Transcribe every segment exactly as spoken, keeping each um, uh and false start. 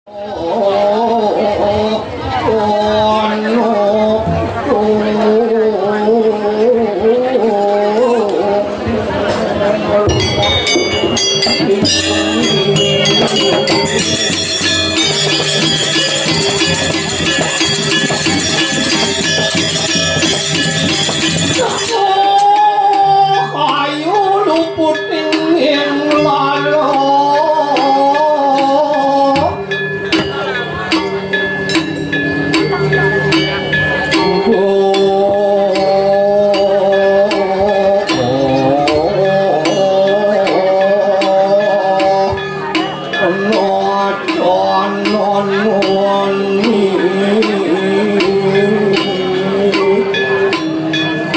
Ayu luput ning lalo.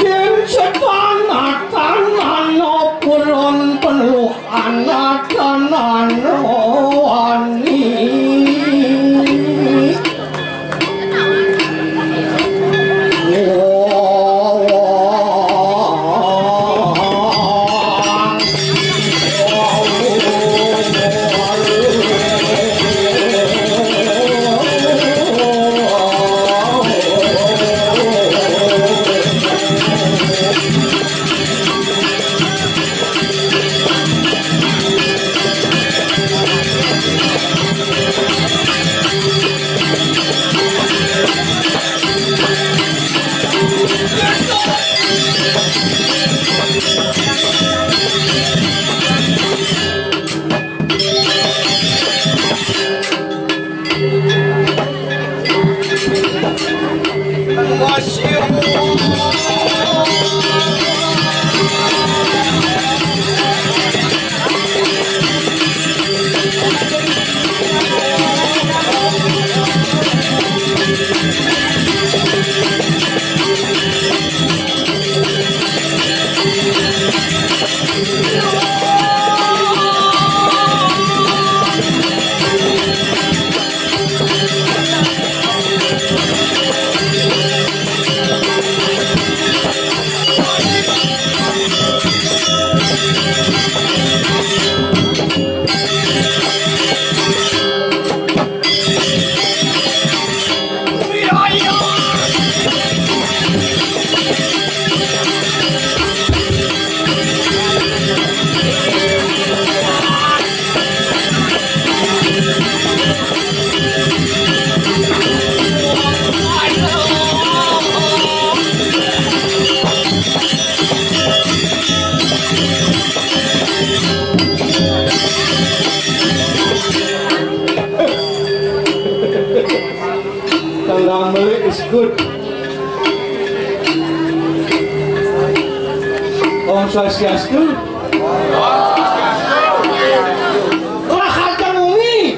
Yen setan-atan ana pulon peluh anak-anak wani. Tanggang meli is good. Om Swastiastu. Lah aja wengi.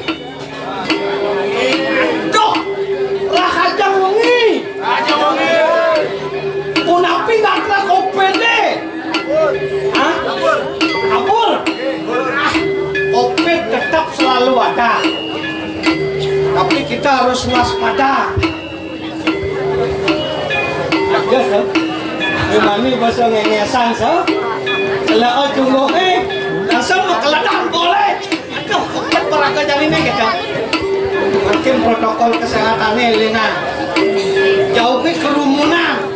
Duh, lah aja wengi. Punapi nggak kena covid deh. Hah? Kabur. Ah, covid tetap selalu ada. Tapi kita harus waspada. Yes, sir. Gimana bahasa ngengesan, sir? Kalau jumbo, eh, langsung mau keledak boleh. Aduh, kok paraga jari ini, gitu. Makin protokol kesehatannya, Lina. Jauhi kerumunan.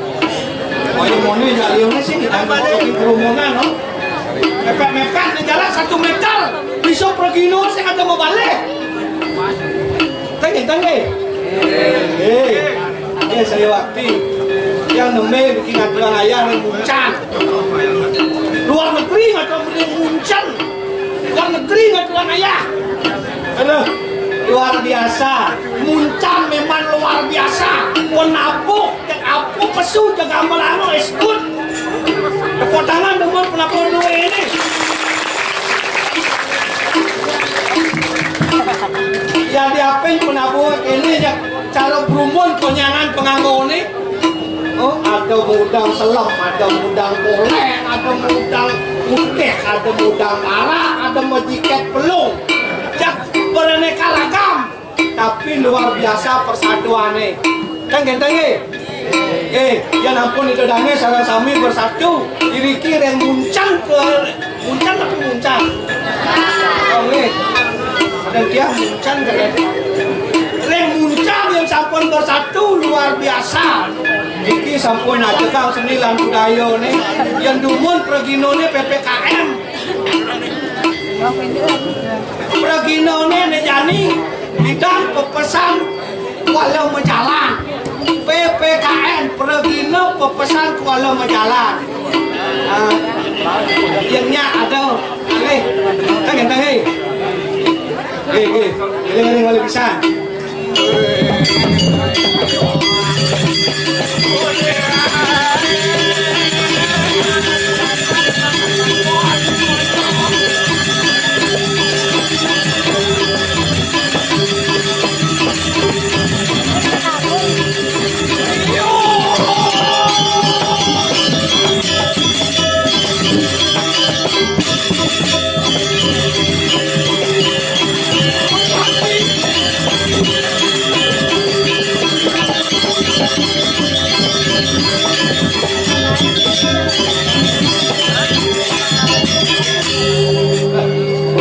Oh, yang mau nih, jari ini sih, kita jauhi kerumunan, no? Mepet-mepet di jalan satu meter. Bisa pergi, no, saya ada mau balik. Tengge, tengge. Eh, eh, saya waktu yang nembe bikin aturan ayah yang muncan. Luar negeri nggak tahu beli muncan. Luar negeri nggak tahu ayah. Aduh, luar biasa. Muncan memang luar biasa. Penabuh, yang apa pesu jaga melano eskut. Tepuk tangan dong buat penabuh dua ini. Ya diapin penabuh ini ya cara berumun konyangan penganggo ini. Oh, ada udang selam, ada udang boleh, ada udang putih, ada udang merah, ada majiket pelung. Ya beraneka ragam, tapi luar biasa persatuannya. Kan genteng eh? Eh, ya ampun itu dange sareng sami bersatu. Iriki reng muncan ke muncan tapi muncan. Oke. Dan tiang Muncan, ring Muncan yang sampun bersatu luar biasa. Niki sampun ajeng seni lan budayane. Yen dumun preginane P P K M. Preginane ne jani bidang pepesan kuala majalan. P P K M, pregina pepesan kuala majalan. Ah, yen nyak ada, eh, tengah, tengah. Eh, eh, ngiling-ngiling malih pisan.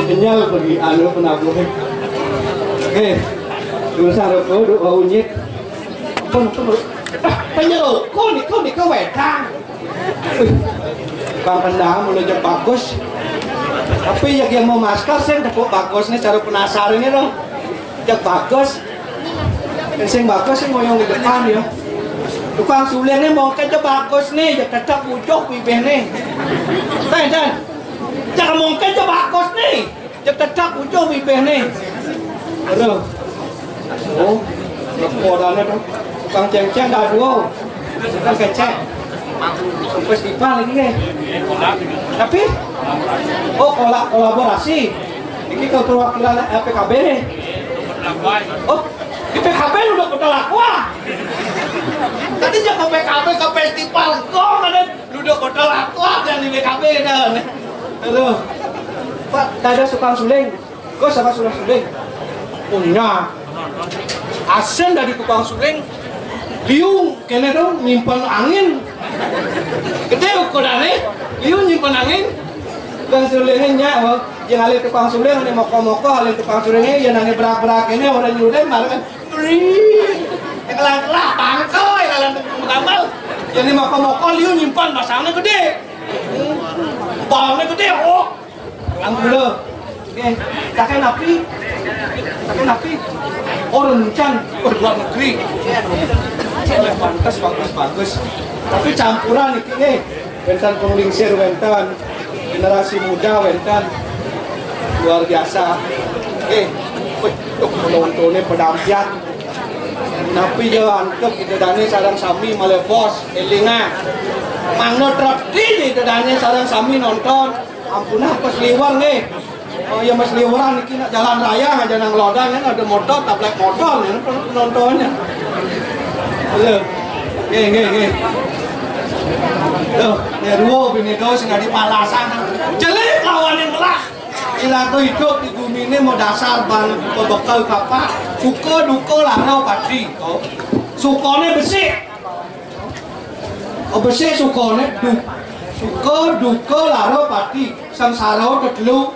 Kenyal bagi anu penabuh. Oke. Dulu sarap, oh, duk bau nyit. Pun, pun. Ah, tanya lo, kau ni, kau ni, kau wedang. Bang Kendang, mulai jam bagus. Tapi ya dia mau masker, saya tepuk bagus nih, cara penasaran ini loh. Jam bagus. Sing bagus sing ngoyong di depan ya. Tukang suling nih mau kerja bagus nih, ya tetap bujuk bibir nih. Tanya, tanya. Jangan mau kerja bagus nih. Cek tetap ujung bibih nih. Aduh. Oh, leporannya tuh. Tukang ceng-ceng dah dua. Tukang kecek. Sampai setipan lagi nih. Tapi, oh, kolak kolaborasi. Ini kalau perwakilan P K B nih. Oh, di P K B udah kota Lakwa. Tadi jangan P K B ke festival. Kok ada Duduk botol aku yang di B K B dah. Aduh. Pak, ada tukang suling. Kok sama tukang suling? Punya. Asen dari tukang suling. Liu, kene dong, nyimpen angin. Gede ukurannya. Liu nyimpen angin. Tukang sulingnya nyak, oh. Yang alih tukang suling, ini moko-moko, alih tukang sulingnya, yang nanya berak-berak ini, orang nyuling, malah kan. Wih, yang kelang-kelang, bangkel, yang kelang tambal. Yang ini moko-moko, liu nyimpan, basangnya gede. Balnya gede, oh. Yang gula. Oke, pakai napi. Pakai napi. Oh, rencang. Oh, luar negeri. Cek, pantas, bagus, bagus. Tapi campuran iki, eh. Wénten panglingsir, wénten generasi muda, wénten luar biasa. Eh, wih, tuh penontonnya pada ampiat. Napi ya antep kita dane sareng sami malih bos, élingang. Mangga trepti kita dane sareng sami nonton. Ampun, apa seliwer nih? Oh ya, Mas Liuran iki nak jalan raya aja nang lodan kan ada motor, tablek motor ya, penontonnya. Halo. Nggih, nggih, nggih. Loh, ya ruwo bini do sing adi palasan. Jelek lawane melah. Ila to hidup di bumi ini mau dasar ban pebekal bapak. Suka duka lara pati. Oh. Sukane besik. Oh, besik sukane du-, suka duka lara pati. Sengsara tetelu.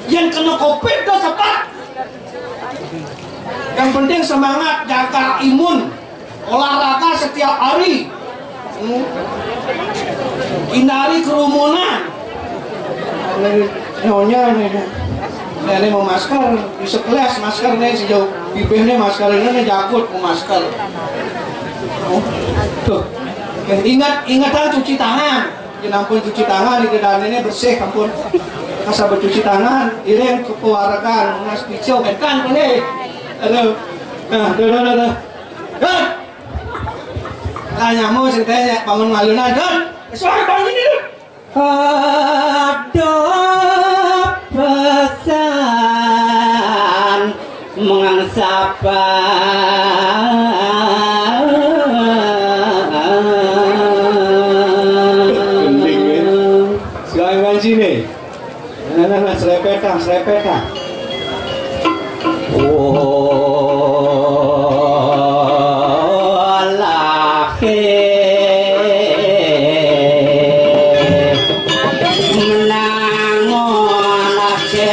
Yang kena covid dah cepat. Yang penting semangat, jaga imun, olahraga setiap hari. Hmm. Hindari kerumunan. Ini nyonya nih. Nah, ini mau masker, bisa kelas masker nih sejauh bibirnya masker ini nih jagut mau masker. Oh, tuh. Ingat, ingatan cuci tangan. Yen ampun cuci tangan, iki danene bersih, ampun. Masa bercuci tangan, iring keluarkan, mas picu, kan, kan, boleh. Aduh. Nah, aduh, aduh, aduh, aduh. Dut! Lah, nyamu sing tanya, bangun malunan, Dut. Suara bangun ini, Dut. Ada pesan Mengang sapa? Gending, eh. Sekarang ngaji nih. Nah, nah, nah, serepet ah, serepet ah. Oh, laki. Menangon laki.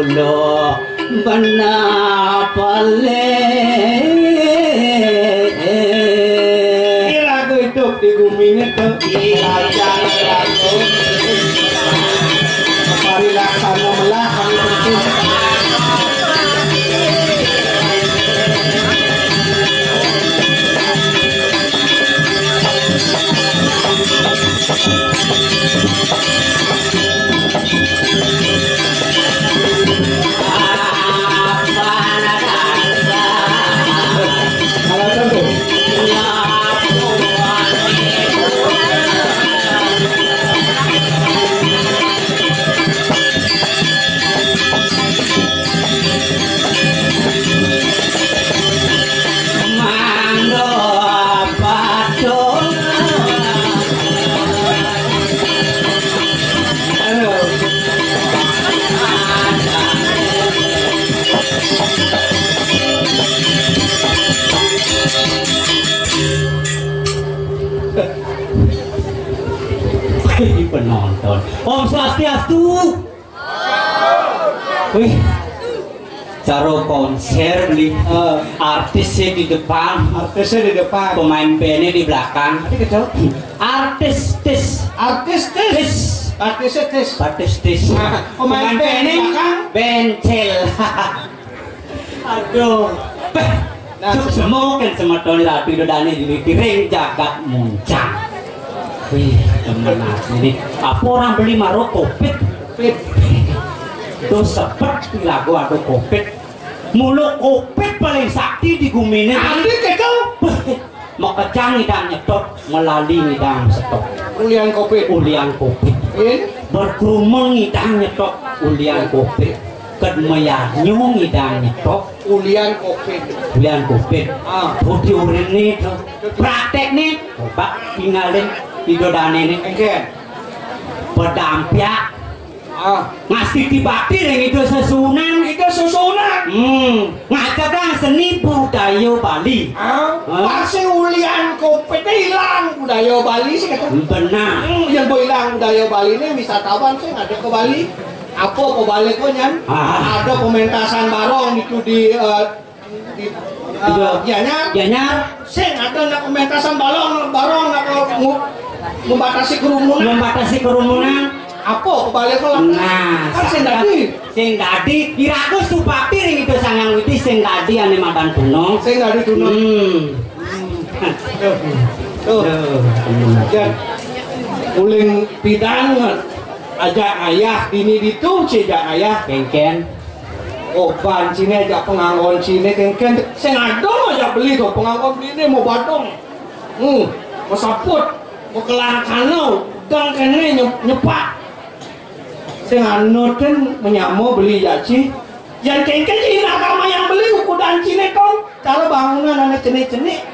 Loh, bener pelih. Ira hidup di bumi ini tuh. Iya, jangan langsung. Marilah kamu melah, kamu itu. Penonton. Om Swastiastu. Wih, cara konser beli. Eh, artisnya di depan, artisnya di depan, pemain bandnya di belakang. Tadi kecil. Artis, tis. Artis, tis. Tis. Artisnya tis. Artis, tis. Nah, pemain band di belakang. Bencel. Aduh. Beh, nah, suksma kan semeton Ratu Ida Dané di ring jagat Muncang. Wih, temen asli. Apa orang beli maro kopit? Kopit. Dos sepet lagu ada kopit. Mula kopit paling sakti di guminé. Andi kéto. Beh, makejang ngidang nyetok, melali ngidang setok. Ulian kopit. Ulian kopit. Berkerumun ngidang nyetok, ulian kopit. Ked mayanyu ngidang nyetok. Ulian kopit. Ulian kopit. Ah. Budi uriné to. Praktekné, coba tingalin Ida Dané né. Engkén. Pedampiak. Ah. Ngastiti bakti ring Ida Sesuunan. Ida Sesuunan. Hmm. Ngajeggang seni budaya Bali. Ah. Hah? Pas sing ulian kopit ilang budaya Bali sih kata. Benar. Hmm, yang ilang budaya Bali ini wisatawan sih ada ke Bali. Apa, apa balik kok, Nyan? Ah. Ada pementasan barong itu di, eh, di, eh, Iya. Gianyar. Gianyar. Sing ada nak pementasan barong, barong nak ngu-, membatasi kerumunan. Membatasi kerumunan. Apa, apa balik kok? Nah, kan sing dadi. Sing dadi, iraga subakti ring Ida Sang Hyang Widhi sing dadi ané madan tuna. Sing dadi tuna. Hmm. Tuh. Tuh. Tuh. Ya. Uling pidan ajak ayah dini ditu, cijak ayah. Kénkén. Oh, ban ciné ajak panganggon ciné kénkén. Sing ada ajak beli to panganggon ciné mau badong. Hmm, mau saput, mau kelangkana, udang kéné nyep-, nyepak. Sing anu ten menyamo beli jaci. Yang kénkén ci agama yang beli ukudan ciné kon. Cara bangunan ané cenik-cenik.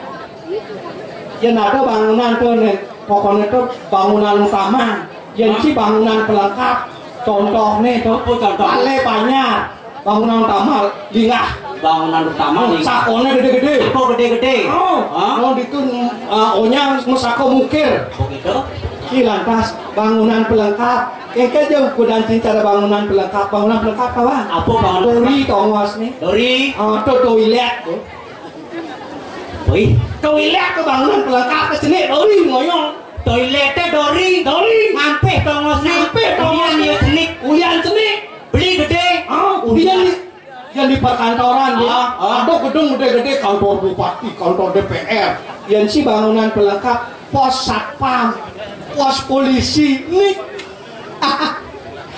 Yang ada bangunan tuh nih, pokoknya tuh bangunan utama. Yang ci bangunan pelengkap. Contohnya tuh, apa contoh? Balé banyak. Bangunan utama linggah. Bangunan utama linggah. Sakoné gedé-gedé. Sako gedé-gedé. Oh, hah? Oh, ditu, eh, onyang mesako mukir. Begitu? Ki lantas bangunan pelengkap. Kénkén ja ukudan cara bangunan pelengkap. Bangunan pelengkap apa? Apa bangunan? Dori tongos nih. Dori. Ah, to toilet tuh. Wih. Toilet tuh bangunan pelengkap, cenik dori ngoyong. Toileté dori. Dori. Ngampih tongosné. Ngampih tongosné. Ulian ya cenik. Ulian cenik. Beli gedé. Ah, ulian. Yang di perkantoran, ya. Ah, ah. Ada gedung gedé-gedé, kantor bupati, kantor D P R. Yang ci bangunan pelengkap, pos satpam, pos polisi. Nih.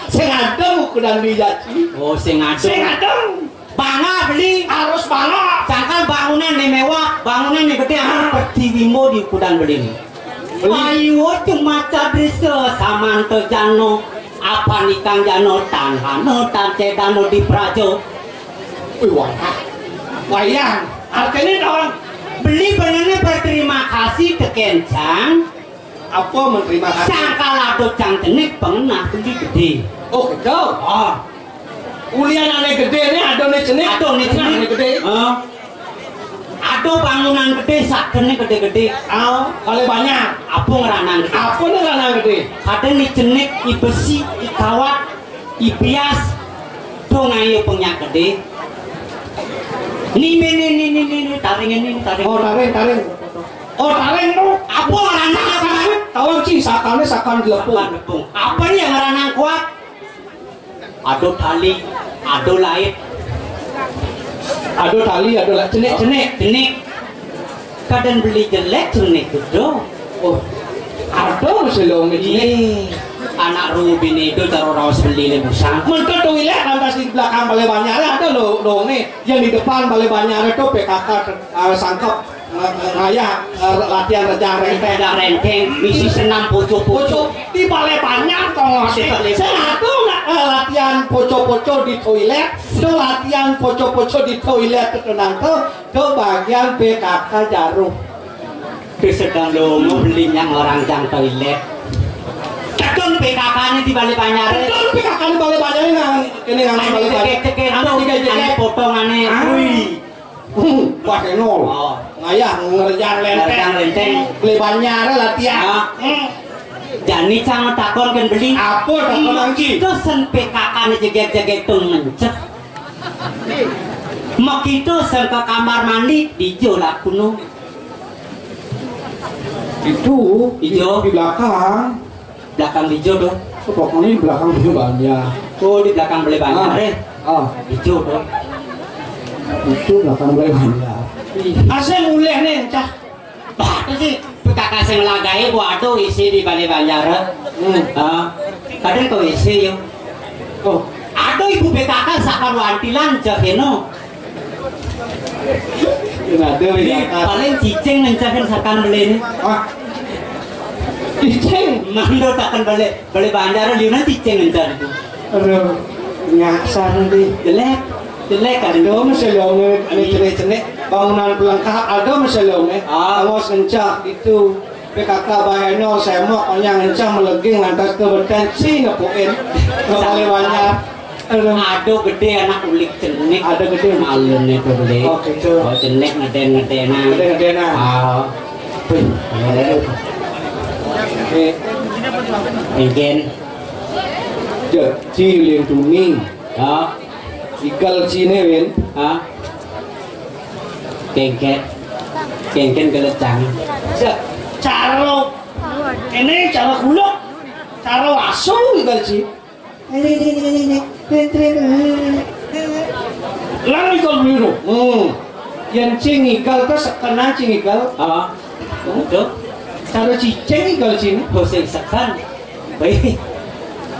Sing adem ukudan beli jaci. Oh, sing adem. Sing adem. Bangga beli. Harus bangga. Sangkan bangunan né méwah, bangunan né gedé, ah, pertiwi mo di ukudan beli né. Beli. Ayo cuma cadrisa samanta jana, apan ikang jana tanhana tancedana di praja. Wih, wayah. Wayah. Artinya orang beli benehné berterima kasih tekén cang. Apa menterima kasih? Sangkal ada cang cenik pengenah beli gedé. Oh, gitu. Ah. Ulian ané gedé né, ada né cenik. Ada né cenik. Ané gedé. Ah. Ada bangunan gedé, sakené gedé-gedé. Ah, paling banyak. Apa ngranang gedé? Apa né ngranang gedé? Ada né cenik, i besi, i kawat, i bias. Dong ayo pengyak gedé. Ni, ni, ni, ni, ni, ni, ni, taring ini, ni, taring. Oh, taring, taring. Oh, taring to. Apa ngranang? Sakane, tawang ci, sakane sakan glepung. Sakan glepung. Apa yang ngranang kuat? Ado tali, ado lait. Ado tali, ado lait. Cenik, cenik. Cenik. Kadén beli jelek, cenik gedé. Oh. Ado mesti longé cenik. Ih, anak rubi itu cara raos beli le busang. Mengko toilet lantas di belakang Balé Banjar ada lo, longé. Yang di depan Balé Banjar itu P K K, eh, sangkep, eh, ngayah, eh, latihan rejang renteng. Rejang renteng, misi senam poco-poco. Poco di Balé Banjar, tongos. Di Balé Banjar. Sing ado, eh, latihan poco-poco di toilet. Do latihan poco-poco di toilet itu nang to, do bagian P K K jaruh. Wis sedeng lho, mau beli nyang orang jang toilet. Tekun P K K-ne di Balé Banjar. Tekun P K K-ne Balé Banjar nang kene nang Balé Banjar. Cekek-cekek anu, cekek-cekek. Anu potongane. Ah. Wih. Hmm, pas enol. Oh. Ngayah ngerjang lenteng. Ngerjang lenteng. Balé Banjar latihan. Ah. Hmm. Jani cang takon kan beli. Apa takon, Anggi? Itu sen P K K-ne jegek-jegek tuh mencet. Makita sing ka kamar mandi, dijo lakune. Itu di, Ijo. Di belakang. Belakang dijo to. Pokoknya di belakang Balé Banjar. Oh, di belakang Balé Banjar, ah. Eh. Ah. Dijo to. Itu belakang Balé Banjar. Asal mulih nih, cah. Bah, itu sih P K K sing lagahe, waduh, isi di Balé Banjar. Hmm. Ah, kadang kau isi yo. Oh, ada ibu P K K sakan wantilan cek eno. Yen ada P K K. Paling cicing ngencahin sakan beli ini. Ah. Cicing. Mando sakan beli, Balé Banjar liunan cicing ngencah itu. Aduh, nyasar nanti. Jelek, jelek kan. Ada mesti longé, ini cenik-cenik. Bangunan pelengkap, ada mesti longé. Ah. Awas ngencah gitu. P K K baheno semok onyang encah meleging lantas ke beten si nepukin. Kembali banyak. Aduh. Aduh, gedé anak ulik cenik. Ada gedé. Malune to gedé. Oh, gitu. Oh, cenik ngeden-ngedenan. Ngeden-ngedenan. Ah. Wih. Eh. Mungkin. Jadi lindungi. Ya. Igal sini, Win. Hah? Kengket. Kengket kelecang. Cara ini cara gulung, cara wasu gitu sih. Lan igal biru. Hmm. Yang cing igal ke sekena cing igal. Ah. Betul. Cara cicing igal sini. Bosing sekan. Baik.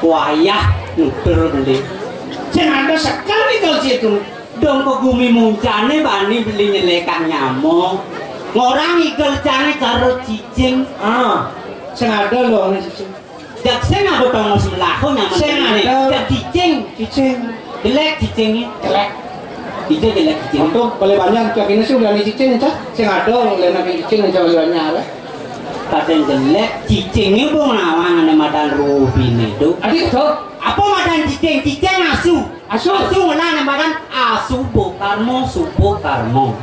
Wayah nutur beli. Cing ada sekan igal situ. Dong ke gumi muncane bani beli nyelekan nyamuk. Ngorang igel cane cara cicing. Ah, sing ada lho, ana cicing. Jak sing aku tongos melaku nyaman. Sing ada. Jak cicing. Cicing. Jelek cicingnya. Jelek. Ijo jelek cicing. Untuk Balé Banjar, cak ini sih udah ada cicing, cak. Sing ada, lena cicing, cak Balé Banjar. Kadang jelek cicingnya, bu, ngawang ada madan rubin itu. Adik, tuh. Apa madan cicing? Cicing asu. Asu. Asu ngenah nang badan, asu Bokarmo, Subokarmo.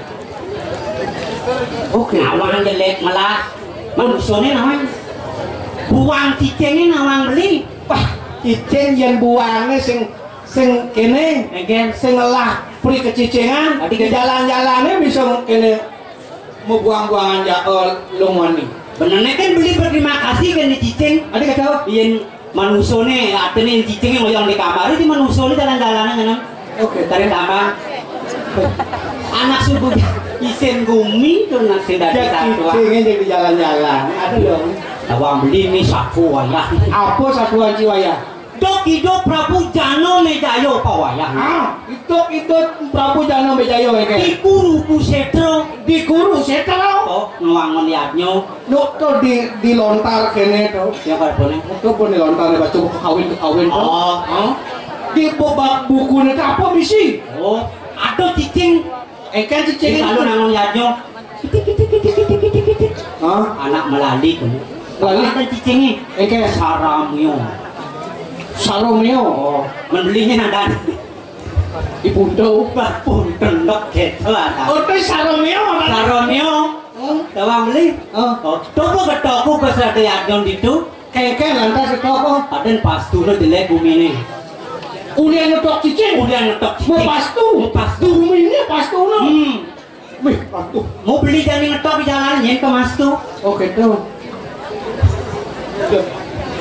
Oke. Nawang jelek melah. Manusane nawang. Buang cicinge nawang beli. Wah, cicing yen buange sing, sing kene, sing ngelah pri kecicingan, di jalan-jalane bisa kene mau buang-buangan ya, eh, lungoni. Benerne kan beli berterima kasih kan di cicing. Ada kata? Yen manusane, artine cicinge ngoyong di kamar, iki manusane jalan-jalanan ngono. Oke. Tarik tambah. Anak subuh isin gumi to nak sing dadi satwa. Cicinge jadi jalan-jalan. Aduh dong. Tawang beli mi satwa wayah. Apa satwa ci wayah? Dok ido Prabu Jano Mejayo pawayah. Ah, itu, itu Prabu Jano Mejayo ya, kayak. Di Kuru Kusetra. Di Kuru Setra. Oh, ngwangun yadnya. Nuk to di, di lontar kene to. Ya, kayak boleh. Itu pun di lontar ya, baca buku kawin ke kawin to. Oh. Hah? Di bebak buku ini apa misi? Oh, ada cicing. Eh, kan cicing. Kalau nangun yadnya. Hah? Anak melali kuwi. Melali? Ada cicingnya. Engke. Saramio. Saromio. Oh, membelinya nanti. Ibu Ndo. Bah, punten dok gitu ada. Oh, itu Saromio apa? Saromio. Hmm? Tawang beli. Oh. Oh, toko ke toko ke sate yadnya itu. Kengkeng lantas ke toko. Paden pas dulu jelek bumi ini. Ulian nyetok cici. Udah ngetok. Mau pastu. Mau pastu. Duh, ini pastu no. Hmm. Wih, pastu. Mau beli jani ngetok di jalan, nyén ke mastu. Oh, gitu.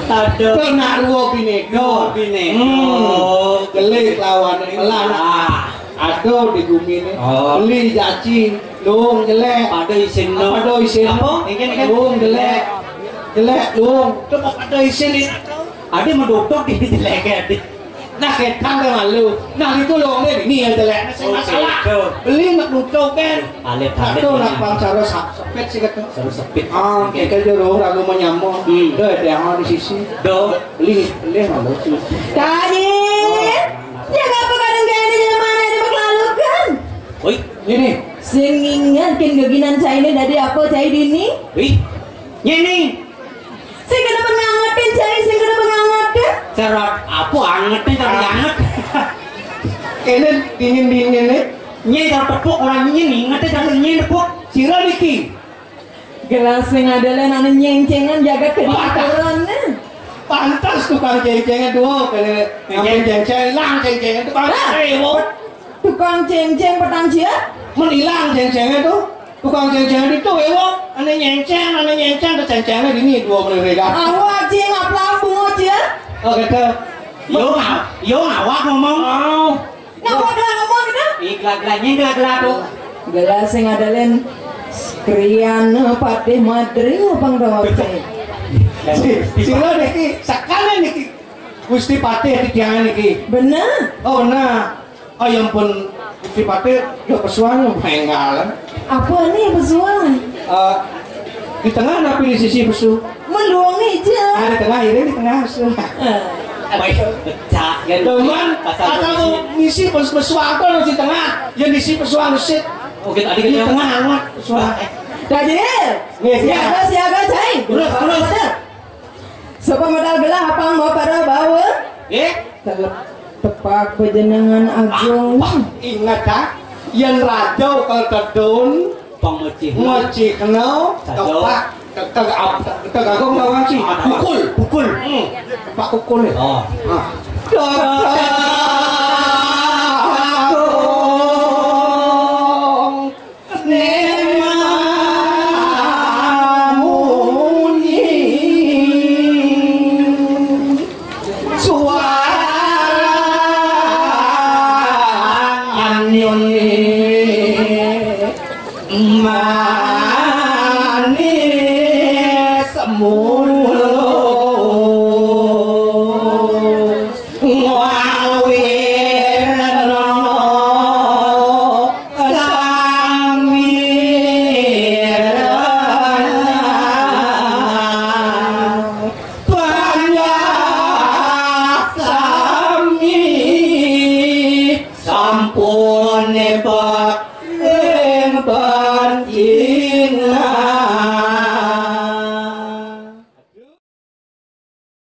Aduh. Kena dua bini. Dua bini. Hmm. Gelik lawan melah. Ah. Aduh, di gumi nih. Oh. Beli jaci, luung jelek. Pada isin, no. Pada isin. Apa? Ini, ini. Luung jelek. Jelek, luung. Coba pada isin ini. Ada mau duduk di jelek ya. Nah, ketang ke malu. Nah, itu luungnya ini ya jelek. Nah, saya Oh, masalah. Gitu. Beli nak nutup kan. Alit, alit, Satu nak alit. Bang cara sa-, sepit sih kata. Cara sepit. Ah, kita jero ragu menyambung. Hmm. Dah, dia di sisi. Do. Beli, beli malu sih. Tadi, ya apa kadang kayak ini zaman ada berkelalukan. Woi, ini. Sing ingatkin geginan cai ini dari apa cai dini? Wih, nyeni. Sing kena pengangetin cai, sing kena pengangetin. Cerot apa angetin, cerot Ah. Anget. Ini dingin-dingin nih. Nyeni kalau tepuk orang nyeni, ingetin kalau nyeni tepuk. Sira niki. Gelas sing ada lén anu nyéngcéngan jagat Wah. Kedaturan, nah. Pantas tukang céngcéngan tuh, kene Céngcéng. Ngambil céngcéng, ilang céngcéngan tuh, Bang. Hah? Ayo. Tukang céngcéng petang cia? Men ilang céngcéngan tuh. Tukang céngcéngan itu, ewo, ane nyéngcéng, ane nyéngcéng, ke céngcéngan ini dua menit rega. Awak cia ngaplang bungo cia? Oh, gitu. Yo, nga-, yo ngawak ngomong. Oh. Ngapa gelah ngomong gitu? Ih, gelah-gelah, nyén gelah-gelah tuh. Gelah sing ada lén krian patih madri ngopang doang sih. Si, sila niki, sakali niki. Gusti Patih di tiangan niki. Bener? Oh, bener. Oh, ya ampun, Gusti Patih, ya pesuan, ya penggalan. Apa nih pesuan? Eh, di tengah napi di sisi pesu? Meluang aja. Ah, di tengah, ini di tengah pesu. Eh. Baik, pecah, ya. Cuman, Pasal asal posisi. Mau ngisi pes-, pesuan tuh di tengah, ya di sisi pesuan sih. Oke, tadi Di kita tengah amat pesuan. Dajil. Iya, iya. Siaga, siaga, cai. Terus, terus. Bener. Sapa modal gelah apang mau pada bawa? Eh? Telep-, tepak panjenengan agung. Apa? Ingat, ha? Yén raja kalau tedun, Pang mecih. Mecih kena, Raja. Tepak, te-, te-, ap-, te-, te-, agung lawan si. Ah, pukul. Pukul. Hmm. Tepak pukul ya. Oh. Ah. Dak, dak.